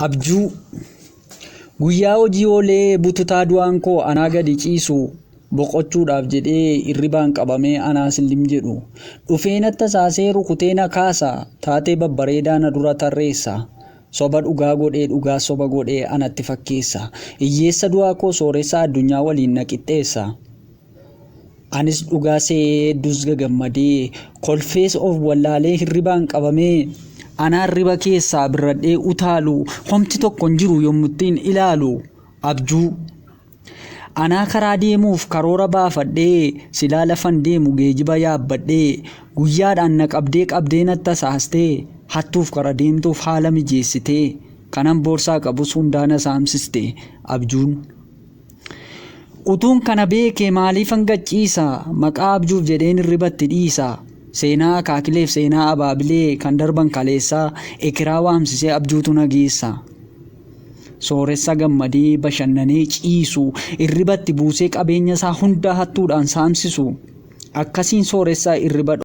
Abjuu Guyyaa hojii oolee bututaa du'aan koo anaa gadi ciisu boqochuudhaaf jedhee hirribaan qabamee anaa sillim jedhu. Dhufee natti hasaasee rukutee na kaasa, taatee babbareedaa na dura tarreessa. Soba dhugaa godhee dhugaa soba godhee anatti fakkeessa. Hiyyeessa du'aa koo sooressa addunyaa waliin na qixxeessa. Anis dhugaa se'ee hedduus gagammadee, kolfees of wallaalee hirribaan qabamee, anaa hirriba keessaa birradhee utaalu, homti tokko hin jiru yommuttiin ilaalu. Abjuu. Anaa karaa deemuuf karoora baafadhee, silaa lafan deemu geejiba yaabbadhee, guyyaadhaan na qabdee qabdee natti hasaastee, hattuuf kara deemtuuf haala mijeessitee, kanan boorsaa qabus hundaa na saamsiste. Abjuun. Utuun kana beekee maaliifan gad ciisa? Maqaa abjuuf jedheen hirriba itti dhiisa. Seenaa akaakileef seenaa abaabilee kan darban kaleessaa ekeraa waamsisee abjuutu na geessa. Sooressa gammadee bashannanee ciisu hirriba itti buusee qabeenya isaa hundaa hattuudhaan saamsisu. Akkasiin sooressa hirriba.